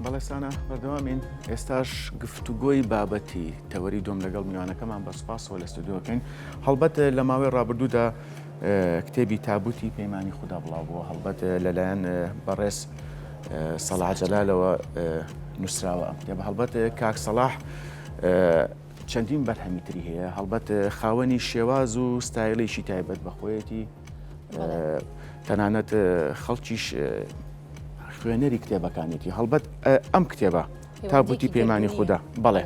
بەڵێ سانا بەردەوامین ئێستاش گفتوگۆی بابەتی تەوەری دوم لەگەڵ میوانەکەمان بە سپاسەوە لە ستۆدیۆکەین هەڵبەت لە ماوەی ڕابردوودا کتێبی تابوتی پەیمانی خودا بڵاو بووە هەڵبەت لەلایەن بەڕێز سەڵاح جەلالەوە نووسراوە ئەم کتێبە هەڵبەت کاک سەڵاح چەندین بەرهەمی تری هەیە هەڵبەت خاوەنی شێواز و ستایلێکی تایبەت بە خۆیەتی تەنانەت خەڵکیش خوێنەری کتێبەکانێتی هەڵبەت ئەم کتێبە تابوتی پەیمانی خودا بەڵێ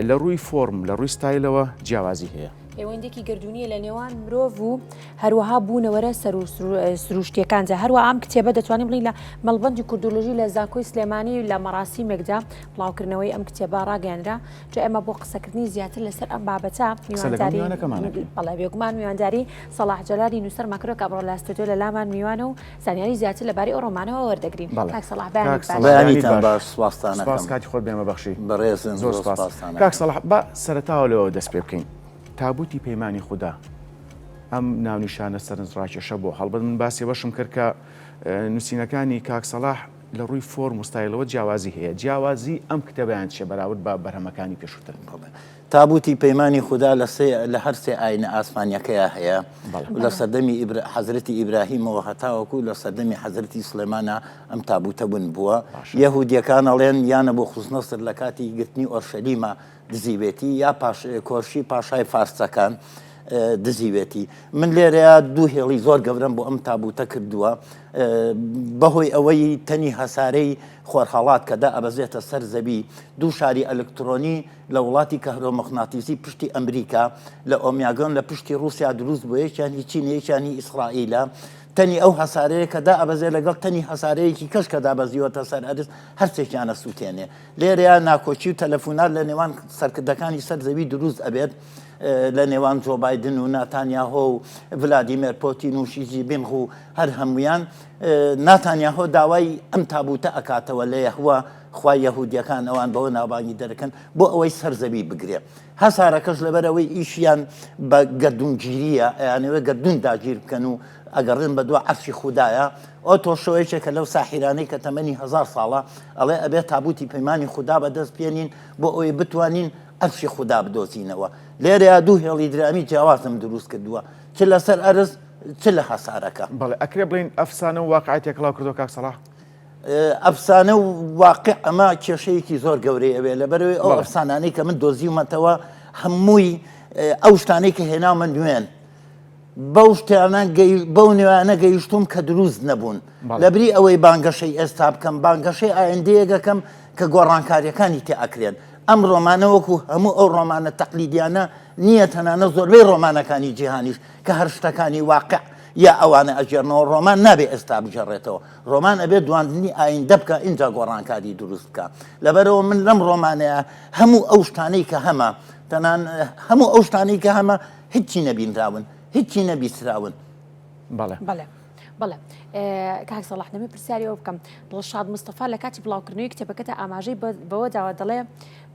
لە ڕووی فۆرم لە ڕووی ستایلەوە جیاوازی هەیە. پەیوەندێکی گردردونیە لە نێوان مرۆڤ و هەروەها بوونەوەرە سەر و سروشتیەکاندا هەروە ئەم کتێبە دەتوانین بڵین لە مەڵبندی کوردۆلۆژی لە زانکۆی سلێمانی لە مەراسیمێکدا بڵاوکردنەوەی ئەم کتێبە ڕاگەیەنرا جا ئێمە بۆ قسەکردنی زیاتر لەسەر ئەم بابەتە میوانداری بەڵێ بێگومان میوانداری سەڵاح جەلالی نووسەرمان کردووە کە ئەمڕۆ لە ستۆدیۆ لە لامان میوانە و زانیاری زیاتر لەبارەی ئەو ڕۆمانەوە وەردەگرین. کاک سەڵاح بەیانیت باش. بەیانیتان باش سوپاستان ئەکەم. سوپاس کاتی خۆت بێمە بەخشی. بەڕێزن زۆر سوپاس. کاک سەڵاح با سەرەتاوە لەوەوە دەست پێ بکەین. تابوتی پەیمانی خودا ئەم ناونیشانە سەرنجڕاکێشە بۆ؟ هەڵبەت من باسی ئەوەشم کرد کە نووسینەکانی کاک سەڵاح لە ڕووی فۆرم و ستایلەوە جیاوازی هەیە، جیاوازی ئەم کتێبەیان چیە بەراورد بە بەرهەمەکانی پێشووتر؟ بەڵێ. تابوتی پەیمانی خودا لە سێ لە هەر سێ ئاینە ئاسمانیەکەیا هەیە و لە سەردەمی ئیبرا حەزرەتی ئیبراهیمەوە هەتاوەکو لە سەردەمی حەزرەتی سڵێمانا ئەم تابوتە ون بووە. یەهودیەکان ئەڵێن یا نەبوخوزنەسر لە کاتی گرتنی ئۆرشەلیما دزیوێتی یا پاش کۆرشی پاشای فارسەکان دزیوێتی. من لێرەیا دوو هێڵی زۆر گەورەم بۆ ئەم تابوتە کردووە بەهۆی ئەوەی تەنی هەسارەی خۆرهەڵات کە دائەبەزێتە سەر زەوی دوو شاری ئەلکترۆنی لە وڵاتی کەهرۆموغناتیسی پشتی ئەمریکا لە ئۆمیاگۆن لە پشتی ڕووسیا دروست بووە یەکیان هی چینە یەکیان هی ئیسرائیلە تەنی ئەو هەسارەیە کە دائەبەزێ لەگەڵ تەنی هەسارەیەکی کەش کە دابەزیوەتە سەر ئەرز هەرسێکیان ئەسووتێنێ لێرەیا ناکۆکی و تەلەفونات لە نێوان سەرکردەکانی سەر زەوی دروست ئەبێت لە نێوان جۆ بایدن و ناتانیاهۆ و ڤلادیمێر پۆتین و شی جی بینغ و هەر هەمویان ناتانیاهۆ داوای ئەم تابوتە ئەکاتەوە لە یەهوە خوای یەهودیەکان ئەوان بەوە ناوبانگی دەرەکەن بۆ ئەوەی سەر زەوی بگرێ هەسارەکەش لەبەرەوەی ئیشیان بە گەردوونگیریە ئەیانەوێ گەردوون داگیر بکەن و ئەگەڕێن بە دوا عەرشی خودایە ئۆتۆ شۆ یەکێکە لەو ساحیرانەی کە تەمەنی هەزار ساڵە ئەڵێ ئەبێ تابوتی پەیمانی خودا بەدەست بێنین بۆ ئەوەی بتوانین عەرشی خودا بدۆزینەوە لێرەیا دوو هێڵی درامی جیاوازم دروست کردووە چ لەسەر ئەرز چ لە هەسارەکە. بەڵێ ئەکرێ بڵێین ئەفسانە و واقعی تێکەڵاو کردووە کاک سەڵاح؟ ئەفسانە و واقع ئەمە کێشەیەکی زۆر گەورەی ئەوێ لەبەرەوەی ئەو ئەفسانانەی کە من دۆزیومەتەوە هەمووی ئەو شتانەی کە هێناومە نوێن بەو شتانە بەو نوێیانە گەیشتوم کە دروست نەبوون لەبری ئەوەی بانگەشەی ئێستا بکەم بانگەشەی ئایندەیەک ئەکەم کە گۆڕانکاریەکانی تێ ئەکرێن ئەم ڕۆمانە وەکو هەموو ئەو ڕۆمانە تەقلیدیانە نییە تەنانە زۆربەی ڕۆمانەکانی جیهانیش کە هەر شتەکانی واقع یا ئەوانە ئەگێڕنەوە ڕۆمان نابێ ئێستا بگێڕێتەوە ڕۆمان ئەبێ دواندنی ئایندە بکا ئینجا گۆڕانکاری دروست بکا لەبەرەوە من لەم ڕۆمانەیە هەموو ئەو شتانەی کە هەمە تەنان هەموو ئەو شتانەی کە هەمە هیچی نەبینراون هیچی نەبیستراون. بەڵێ. بەڵێ. بەڵێ کاک سەڵاح دەمێ پرسیاری ئەوە بکەم دڵشاد مستەفا لە کاتی بڵاوکردنەوەی کتێبەکەتا ئاماژەی بەوە داوە دەڵێ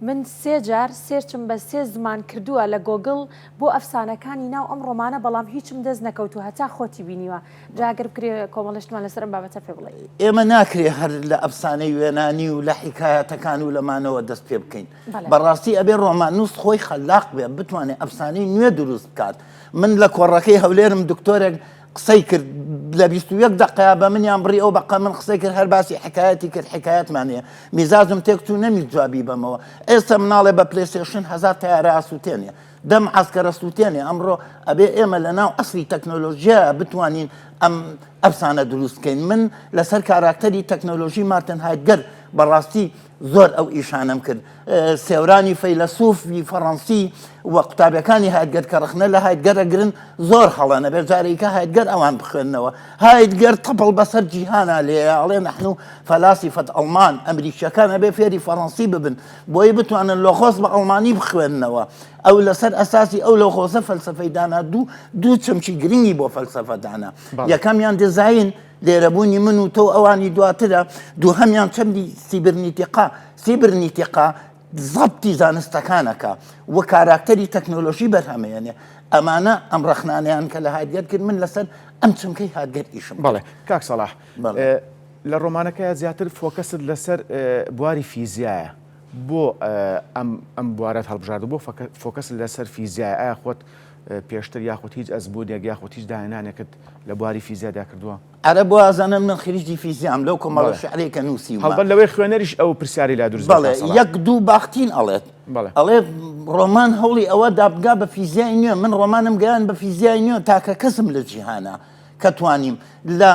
من سێ جار search م بە سێ زمان کردووە لە گۆگڵ بۆ ئەفسانەکانی ناو ئەم ڕۆمانە بەڵام هیچم دەست نەکەوتووە هەتا خۆتی بینیوە جا گەر بکرێ کۆمەڵێ شتمان لەسەر ئەم بابەتە پێ بڵێی. ئێمە ناکرێ هەر لە ئەفسانەی یۆنانی و لە حیکایەتەکان و لەمانەوە دەست پێ بکەین. بەڕاستی ئەبێ ڕۆماننووس خۆی خەلاق بێ بتوانێ ئەفسانەی نوێ دروست بکات. من لە کۆڕەکەی هەولێرم دکتۆرێک قسەی کرد لە 21 دقەیە بە منیان بڕی ئەو بەقە من قسەی کرد هەر باسی حکایەتی کرد حکایەتمان هەیە میزاجم تێک چوو نەمی جوابی بەمەوە ئێستا مناڵێ بە پلەیستەیشن هەزار تەیارە ئاسووتێنێ دەم عەسکەرە سووتێنێ ئەمڕۆ ئەبێ ئێمە لە ناو عەسری تەکنۆلۆژیا بتوانین ئەم ئەفسانە دروست بکەین من لەسەر کاراکتەری تەکنۆلۆژی مارتن هایدگەر بەڕاستی زۆر ئەو ئیشانەم کرد سێورانی فەیلەسوفی فەڕەنسی و قوتابیەکانی هایدگەر کە ڕەخنە لە هایدگەر ئەگرن زۆر هەڵەن ئەبێ جارێکە هایدگەر ئەوان بخوێننەوە هایدگەر تەپڵ بەسەر جیهانا لێیە ئەڵێ نحن فلاسفة ئەڵمان ئەمریکیەکان ئەبێ فێری فەڕەنسی ببن بۆی بتوانن لۆغۆس بە ئەڵمانی بخوێننەوە ئەو لەسەر ئەساسی ئەو لۆغۆسە فەلسەفەی دانا دوو دوو چەمکی گرنگی بۆ فەلسەفە دانا یەکەمیان دیزاین لێرەبوونی من و تۆ ئەوانی دواترە دووهەمیان چەندی سیبرنیتیقا سیبرنیتیقا زەبتی زانستەکانەکە و کاراکتەری تەکنۆلۆژی بەرهەمێنێ ئەمانە ئەم ڕەخنانیان کە لە هایدگەر کرد من لەسەر ئەم چەمکەی هایدگەر ئیشم بەڵێ کاک سەڵاح. لە ڕۆمانەکەیا زیاتر focus ت لەسەر بواری فیزیایە بۆ ئەم ئەم بوارەت هەڵبژارد بۆ focus ت لەسەر فیزیایە ئایا خۆت پێشتر یاخود هیچ ئەزموونێک یاخود هیچ داهێنانێکت لە بواری فیزیادا کردووە؟ عەرەب وا ئەزانن من خریجی فیزیام لەو کۆمەڵە شعرەی کە نووسیومە. هەڵبەت لەوەی خوێنەریش ئەو پرسیارەی لا دروست بێت بەڵێ یەک دوو باختین ئەڵێت ئەڵێ ڕۆمان هەوڵی ئەوە دا بگا بە فیزیای نوێ من ڕۆمانم گەیان بە فیزیای نوێ تاکە کەسم لە جیهانە کە توانیم لە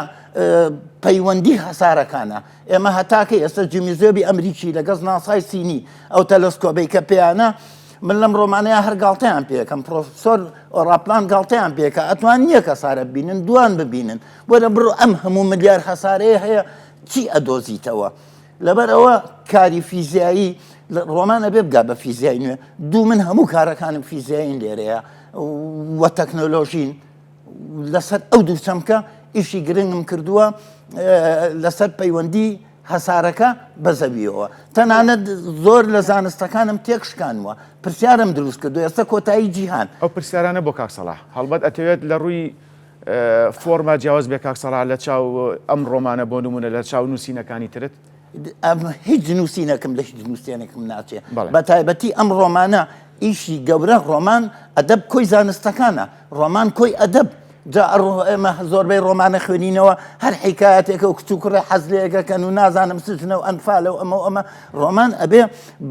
پەیوەندی هەسارەکانە ئێمە هەتاکەی ئێستا جیمس وێبی ئەمریکی لەگەڵ ناسای سینی ئەو تەلەسکۆبەی کە پێیانە من لەم ڕۆمانەیە هەر گاڵتەیان پێەکەم پرۆفسۆر ئۆراپلان گاڵتەیان پێکە ئەتوان نییە کەسارە ببینن دوان ببینن وەرە بڕۆ ئەم هەموو ملیار هەسارەیە هەیە چی ئەدۆزیتەوە لەبەر ئەوە کاری فیزیایی ڕۆمان ئەبێ بگا بە فیزیای نوێ دوو من هەموو کارەکانم فیزیایین لێرەیە وە تەکنۆلۆژین لەسەر ئەو دوو چەمکە ئیشی گرنگم کردووە لەسەر پەیوەندی هەسارەکە بە زەویەوە تەنانەت زۆر لە زانستەکانم تێکشکانوە پرسیارم دروست کردو ئێستا کۆتایی جیهان ئەو پرسیارانە بۆ کاک سەڵاح هەڵبەت ئەتەوێت لە ڕووی فۆرما جیاواز بێ کاک سەڵاح لە چاو ئەم ڕۆمانە بۆ نمونە لە چاو نووسینەکانی ترت؟ ئەم هیچ نووسینەکم لە هیچ نووسێنێکم ناچێ بە تایبەتی ئەم ڕۆمانە ئیشی گەورە ڕۆمان ئەدەب کۆی زانستەکانە ڕۆمان کۆی ئەدەب جا ئێمە زۆربەی ڕۆمانە خوێنینەوە هەر حیکایەتێکە و کچ و کوڕێ حەز لێگەکەن و نازانم سجنە و ئەنفالە و ئەمە و ئەمە ڕۆمان ئەبێ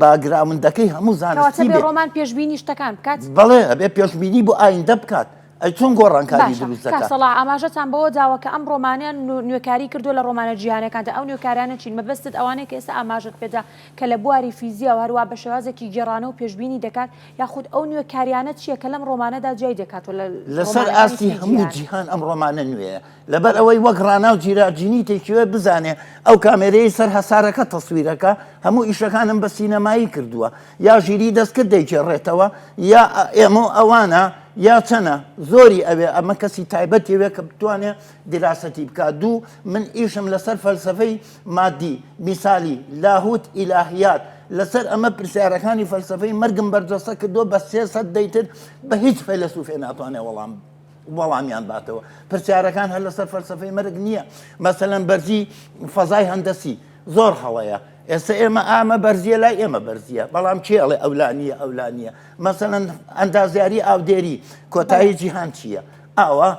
background ەکەی هەموو زانستی بێ ڕۆمان پێشبینی شتەکان بکات بەڵێ ئەبێ پێشبینی بۆ ئایندە بکات ئەی چۆن گۆڕانکاری دروست دەکات؟ کاک سەڵاح ئاماژەتان بەوە داوە کە ئەم ڕۆمانە نوێکاری کردووە لە ڕۆمانە جیهانیەکاندا، ئەو نوێکاریانە چین؟ مەبەستت ئەوانەیە کە ئێستا ئاماژەت پێدا کە لە بواری فیزیا و هەروا بە شێوازێکی گێڕانەوە پێشبینی دەکات، یاخود ئەو نوێکاریانە چییە کە لەم ڕۆمانەدا جیای دەکاتەوە لە لەسەر ڕۆمانەکانی ئاستی تری هەموو جیهان؟ جیهان ئەم ڕۆمانە نوێیە، لەبەر ئەوەی وەک ڕانا و جیراجینی تێکیوێ بزانێ ئەو کامێرەیەی سەر هەسارەکە تەسویرەکە هەموو ئیشەکانم بە سینەمایی کردووە، یا ژیری دەستکرد دەیگێڕێتەوە یا ئێمە و ئەوانە یا چەنە زۆری ئەوێ ئەمە کەسی تایبەتی وێ کە بتوانێ دیراسەتی بکات دوو من ئیشم لەسەر فەلسفەی مادی میسالی لاهوت ئیلاهیات لەسەر ئەمە پرسیارەکانی فەلسفەی مەرگم بەرجەستە کردووە بە 300 دەیتر بە هیچ فەیلەسوفێ ناتوانێ وەڵام وەڵامیان باتەوە پرسیارەکان هەر لەسەر فەلسفەی مەرگ نییە مەسەلەن بەرزی فەزای هەندەسی زۆر هەڵەیە ئێستا ئێمە ئامە بەرزیە لای ئێمە بەرزیە بەڵام کێ ئەڵێ ئەولا نییە ئەولا نییە مەسەلەن ئەندازیاری ئاودێری کۆتایی جیهان چییە ئاوە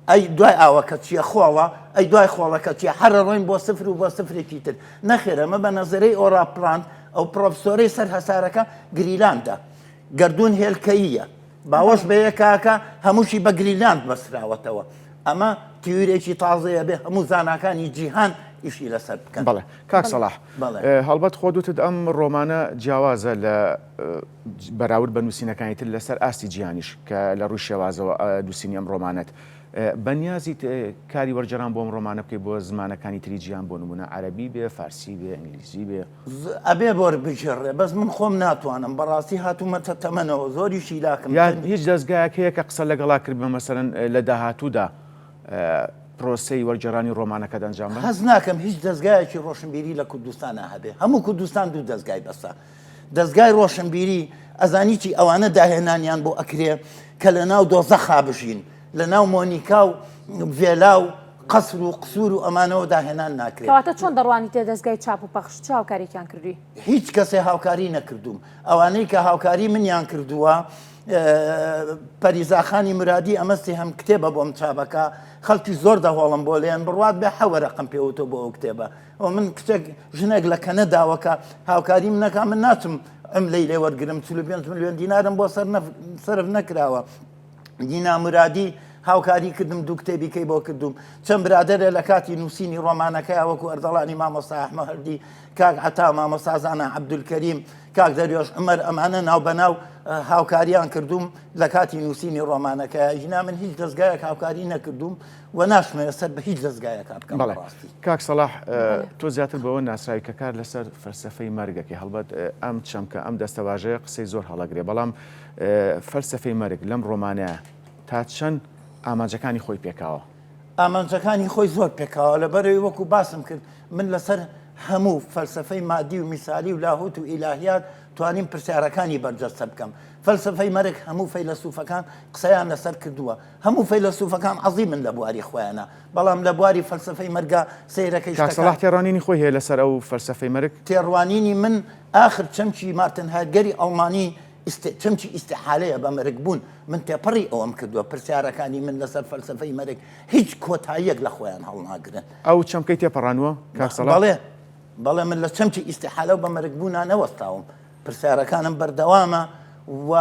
ئەی دوای ئاوەکە چییە خۆڵە ئەی دوای خۆڵەکە چییە هەرە ڕۆین بۆ سفر و بۆ سفرێکی تر نەخێر ئەمە بە نەزەرەی ئۆراپلانت ئەو پرۆفسۆرەی سەر هەسارەکە گریلاندە گەردوون هێلکەییە باوەش بە یەکاکە هەمووشی بە گریلاند بەسراوەتەوە ئەمە تیورێکی تازەیە بێ هەموو زاناکانی جیهان ئیشی لەسەر بکەن. بەڵێ کاک سەڵاح هەڵبەت خۆت وتت ئەم ڕۆمانە جیاوازە لە بەراورد بە نووسینەکانی تر لەسەر ئاستی جیهانیش کە لە ڕووی شێوازەوە نووسینی ئەم ڕۆمانەت بەنیازیت کاری وەرگێڕان بۆ ئەم ڕۆمانە بکەیت بۆ زمانەکانی تری جیهان بۆ نموونە عەرەبی بێ فارسی بێ ئینگلیزی بێ؟ ئەبێ وەربگێڕێ بەس من خۆم ناتوانم بەڕاستی هاتوومەتە تەمەنەوە زۆریشی لاکم یان هیچ دەزگایەک هەیە کە قسە لەگەڵا کردبێ مەسەلەن لە داهاتوودا پرۆسەی وەرگێڕانی ڕۆمانەکەت ئەنجام بەن؟ هەست ناکەم هیچ دەزگایەکی ڕۆشنبیری لە کوردستانا هەبێ هەموو کوردستان دوو دەزگای بەسە دەزگای ڕۆشنبیری ئەزانی چی ئەوانە داهێنانیان بۆ ئەکرێ کە لە ناو دۆزەخا بژین لە ناو مۆنیکا و ڤێلا و قەسر و قسوور و ئەمانەوە داهێنان ناکرێ. کەواتە چۆن دەڕوانیتە دەزگای چاپ و پەخش؟ چ هاوکاریەکیان کردووی؟ هیچ کەسێ هاوکاری نەکردووم. ئەوانەی کە هاوکاری منیان کردووە پەریزاخانی مرادی ئەمە سێهەم کتێبە بۆم چاپەکە خەڵکی زۆر دەهۆڵم بۆ لێن بڕوات بێ حەوەرەقم پێوتۆ بۆ ئەو کتێبە ئەو من کچێک ژنێک لە کەنەداوە کە هاوکاریم نەکا من ناچم عملەی لێ وەرگرم 45 ملیۆن دینارم بۆ سەر سەرف نەکراوە دینا مرادی هاوکاری کردم دوو کتێبی کەی بۆ کردوم چەند برادەرێ لە کاتی نووسینی ڕۆمانەکەی وەکو ئەردەڵانی مامۆستا ئەحمە هەردی کاک عەتا مامۆستا زانا عەبدولکەریم کاک دەریۆش عومەر ئەمانە ناوبەناو هاوکاریان کردوم لە کاتی نووسینی ڕۆمانەکە ژنا من هیچ دەستگایەک هاوکاری نەکردوم و ناشمەوێت سەر بە هیچ دەستگایەکە بکەم بەڵێ کاک سەڵاح تۆ زیاتر بەوە ناسراوی کە کار لەسەر فەلسەفەی مەرگەکەی هەڵبەت ئەم چەمکە ئەم دەستەواژەیە قسەی زۆر هەڵەگرێ بەڵام فەلسەفەی مەرگ لەم ڕۆمانەیە تا چەند ئامانجەکانی خۆی پێکاوە؟ ئامانجەکانی خۆی زۆر پێکاوە لەبەرەوەی وەکو باسم کرد من لەسەر هەموو فەلسەفەی مادی و میسالی و لاهوت و ئیلاهیات توانیم پرسیارەکانی بەرجەستە بکەم. فەلسەفەی مەرگ هەموو فەیلەسوفەکان قسەیان لەسەر کردووە. هەموو فەیلەسوفەکان عەزیمن لە بواری خۆیانا، بەڵام لە بواری فەلسەفەی مەرگا سەیرەکەی کاک شتەکان. سەڵاح تێڕوانینی خۆی هەیە لەسەر ئەو فەلسەفەی مەرگ؟ تێڕوانینی من ئاخر چەمکی مارتن هایدگەری ئەڵمانی چەمکی ئیستیحالەیە بە مەرگ بوون، من تێپەڕی ئەوەم کردووە، پرسیارەکانی من لەسەر فەلسەفەی مەرگ هیچ کۆتاییەک لە خۆیان هەڵناگرن. ئەو چەمکەی تێپەڕانووە کاک سەڵاح؟ بەڵێ، بەڵێ من لە چەمکی ئیستیحالە و بە مەرگ بوونا نەوەستاوم. پرسیارەکانم بەردەوامە و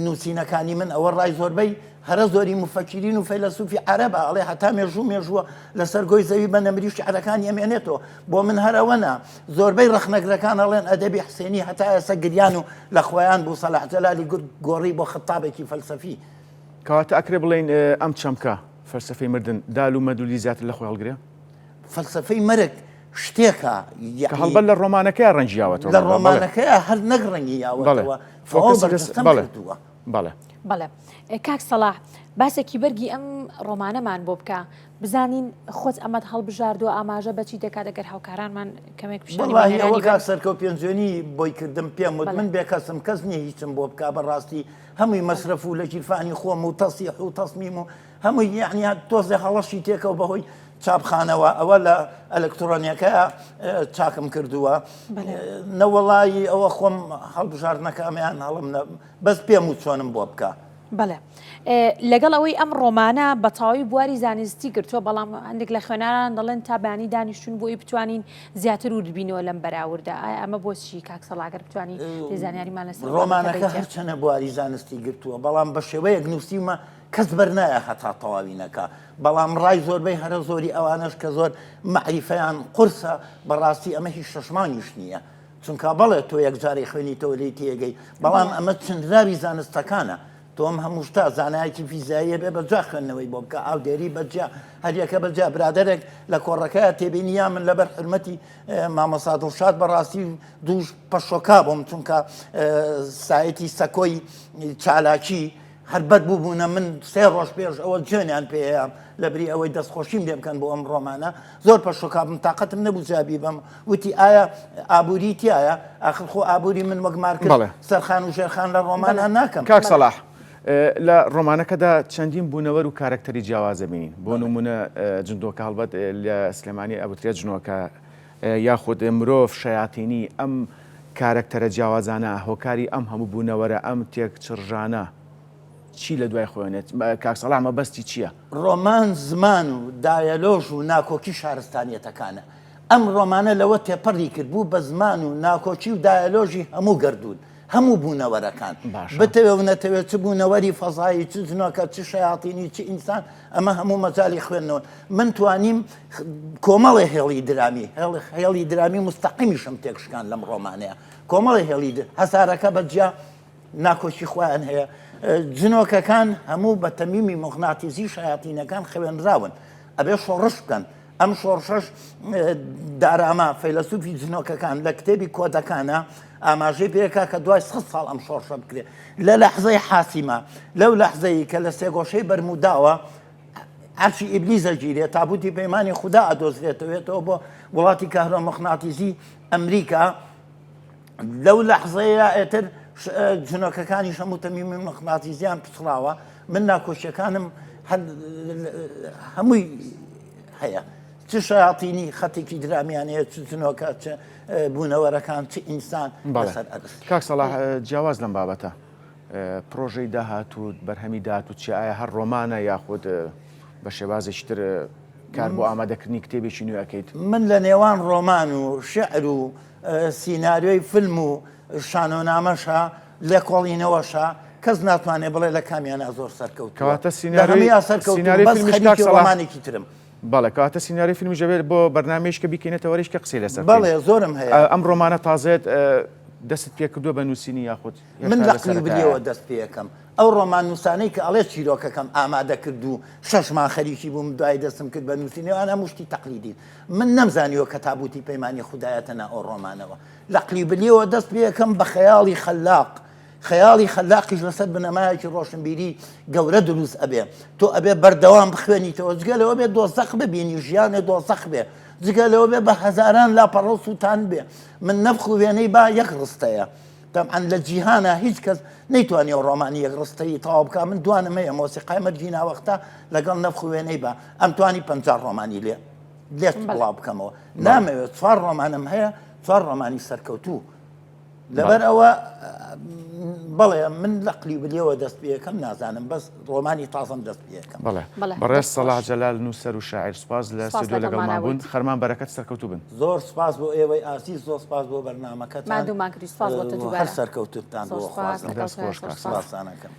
نووسینەکانی من ئەوە ڕای زۆربەی هەرە زۆری مفەکیرین و فەیلەسوفی عەرەبە ئەڵێ هەتا مێژوو مێژووە لەسەر گۆی زەوی بە نەمری شعرەکانی ئەمێنێتەوە بۆ من هەر ئەوە نا زۆربەی ڕەخنەگرەکان ئەڵێن ئەدەبی حسێنی هەتا ئێستا گریان و لە خۆیان بوو سەلاح جەلالی گورگ گۆڕی بۆ خەتابێکی فەلسەفی. کەواتە ئەکرێ بڵێین ئەم چەمکە، فەلسەفەی مردن، دال و مەدلولی زیاتر لە خۆی هەڵگرێ؟ فەلسەفەی مەرگ شتێکە کە هەڵبەت لە ڕۆمانەکەیا ڕەنگی یاوەتەوە. لە ڕۆمانەکەیا هەر نەک ڕەنگی یاوەتەوە، تەواو بەرجەستەم کردووە. بەڵێ. بەڵێ. کاک سەڵاح، باسێکی بەرگی ئەم ڕۆمانەمان بۆ بکە، بزانین خۆت ئەمەت هەڵبژاردووە، ئاماژە بە چی دەکات، ئەگەر هاوکارانمان کەمێک پیشانی وەڵاهی بینەرانی ئەوە بەن. کاک سەرکەوت پێنجوێنی بۆی کردم، پێم وت من بێکەسم، کەس نییە هیچم بۆ بکا، بەڕاستی هەمووی مەسرەف و لە گیرفانی خۆم و تەسیح و تەسمیم و هەمووی یەعنی تۆزێ هەڵەشی تێکەوت بەهۆی چاپخانەوە ئەوە لە ئەلکترۆنیەکە چاکم کردووە نەوەڵایی ئەوە خۆم هەڵبژاردنەکە ئەمەیان هەڵم بەس پێم و چۆنم بۆ بکە. بەڵێ لەگەڵ ئەوەی ئەم ڕۆمانە بە تەواوی بواری زانستی گرتووە بەڵام هەندێک لە خوێناران دەڵێن تا بەیانی دانیشتون بۆی بتوانین زیاتر وردبینەوە لەم بەراوردە ئایا ئەمە بۆچی کاک سەڵاگەر بتوانی زانیاریمان لەسەر ڕۆمانەکە هەرچەنە بواری زانستی گرتووە بەڵام بە شێوەیەک نووسیومە کەس بەرنایە هەتا تەواوی نەکا بەڵام ڕای زۆربەی هەرە زۆری ئەوانەش کە زۆر مەعریفەیان قورسە بەڕاستی ئەمە هیچ شەشمانیش نییە چونکە بەڵێ تۆ یەکجاری خوێنیتەوە لێی تێگەی بەڵام ئەمە چنراوی زانستەکانە تۆم هەموو شتا زانایەکی فیزیاییە بێ بە جا خوێندنەوەی بۆ بکە ئاودێری بەجیا هەریەکە بەجیا برادێک لە کۆڕەکەیە تێبینی یا من لەبەر حرمەتی مامۆسا دڵشاد بەڕاستی دووش پەشۆکا بووم چونکە سایەتی سەکۆی چالاکی هەر بەد بووبوونە من سێ ڕۆژ پێش ئەوە جوێنیان پێیام لە بری ئەوەی دەستخۆشیم لێ بکەن بۆ ئەم ڕۆمانە زۆر پەشۆکابم تااقەتم نەبوو جوابی بەم وتی ئایا ئابووری تایە ئاخر خۆ ئابووری من وەک مارکس بەڵێ. سەرخان و ژێرخان لە ڕۆمانە ناکەم کاک سەڵاح لە ڕۆمانەکەدا چەندین بوونەوەر و کارەکتەری جیاواز دەبینین بۆ نمونە جندۆکە هەڵبەت لە سلێمانی ئەوترێت جنۆکە یاخود مرۆڤ شەیاتینی ئەم کارەکتەرە جیاوازانە هۆکاری ئەم هەموو بوونەوەرە ئەم تێکچڕژانە چی لە دوای خۆیانێت کاک سەڵاح مەبەستی چییە؟ ڕۆمان زمان و دایەلۆژ و ناکۆکی شارستانیەتەکانە. ئەم ڕۆمانە لەوە تێپەڕی کرد بوو بە زمان و ناکۆکی و دایەلۆژی هەموو گەردوون. هەموو بوونەوەرەکان باشە. بتەوێ و نەتەوێ چ بوونەوەری فەزایی چ جنۆکە چ شەیاتینی چ ئینسان ئەمە هەموو مەجالی خوێندنەوەن من توانیم کۆمەڵێ هێڵی درامی هێڵی درامی مستەقیمیشم تێکشکان لەم ڕۆمانەیە کۆمەڵێ هێڵی هەسارەکە بە جیا ناکۆکی خۆیان هەیە جنۆکەکان هەموو بە تەمیمی موغناتیزی شەیاتینەکان خەوێنراون ئەبێ شۆڕش بکەن ئەم شۆڕشەش داراما فەیلەسوفی جنۆکەکان لە کتێبی کۆدەکانە ئاماژەی پێکا کە دوای سە ساڵ ئەم شۆڕشە بکرێت لە لەحزەی حاسیمە لەو لەحزەی کە لە سێگۆشەی بەرموداوە عەرشی ئیبلیس ئەگیرێ تابوتی پەیمانی خودا ئەدۆزرێتەوێتەوە بۆ وڵاتی کەهرۆموخناتیزی ئەمریکا لەو لەحزەیە ئێتر جنۆکەکانی هەموو تەمیمی مقناتیزیان پچڕاوە من ناکۆشیەکانم هەمووی هەیە چ شیاطینی خەتێکی درامیان هەیە چ جنۆکە چ بوونەوەرەکان چ ئینسان لەسەر ئەرز. کاک سەڵاح جیاواز لەم بابەتە پرۆژەی داهاتوو بەرهەمی داهاتوو چیە ئایا هەر ڕۆمانە یاخود بە شێوازێکی تر کار بۆ ئامادەکردنی کتێبێکی نوێ ئەکەیت؟ من لە نێوان ڕۆمان و شیعر و سیناریۆی فیلم و شانۆنامەشە، لێکۆڵینەوەشە، کەس ناتوانێ بڵێ لە کامیانا زۆر سەرکەوتووە. کەواتە لە سیناریۆی هەموویا سەرکەوتووم، سیناریۆی بەس فیلمیش کاک خەریکی سەڵاح ڕۆمانێکی ترم. بەڵێ کەواتە سیناریۆی فیلمیش دەبێت بۆ بەرنامەیش کە بیکەینە تەوەرەیش کە قسەی لەسەر بکەین. بەڵێ زۆرم هەیە. ئەم ڕۆمانە تازەیەت دەستت پێکردووە بە نووسینی یاخود من هێشتا لە لە سەرەتایە؟ قلیوبلیەوە دەست پێکەم. ئەو ڕۆماننووسانەی کە ئەڵێ چیرۆکەکەم ئامادە کرد و شەش مانگ خەریکی بووم دوای دەستم کرد بە نووسینی ئەوان هەموو شتی تەقلیدین. من نەمزانیوە کە تابووتی پەیمانی خودایەتە نا ئەو ڕۆمانەوە. لە قلیوبلیەوە دەست پێکەم بە خەیاڵی خەلاق. خەیاڵی خەلاقیش لەسەر بنەمایەکی ڕۆشنبیری گەورە دروست ئەبێ. تۆ ئەبێ بەردەوام بخوێنیتەوە، جگە لەوە بێ دۆزەخ ببینی، ژیانێ دۆزەخ بێ. جگە لەوە بێ بە هەزاران لاپەڕە و سووتان بێ. من نەفخ و وێنەی با یەک ڕستەیە. تەبعەن لە جیهانا هیچ کەس نەیتوانیوە ڕۆمانی یەک ڕستەیی تەواو بکا من دوانم هەیە مۆسیقای مەرگی ناوەختە لەگەڵ نەفخ و وێنەی بە ئەمتوانی 50 ڕۆمانی لێ لێت بڵاو بکەمەوە نامەوێت چوار ڕۆمانم هەیە چوار ڕۆمانی سەرکەوتوو لەبەر ئەوە بەڵێ من لە قلیبلیەوە دەست پێەکەم نازانم بەس ڕۆمانی تازەم دەست پێەکەم بەڵێ بەڕێز سەڵاح جەلال نووسەر و شاعیر سوپاس لە ستۆدیۆ لەگەڵمان بوون خەرمان بەرەکەت سەرکەوتوو بن. زۆر سوپاس بۆ ئێوەی ئازیز زۆر سوپاس بۆ بەرنامەکەتان ماندوومان کردی سوپاس بۆ تۆ دووبارە هەر سەرکەوتنتان زۆر بۆ سوپاس خوازم لەگەڵ دەست تۆ خۆش زۆر کاک سوپاس. سوپاستان ئەکەم.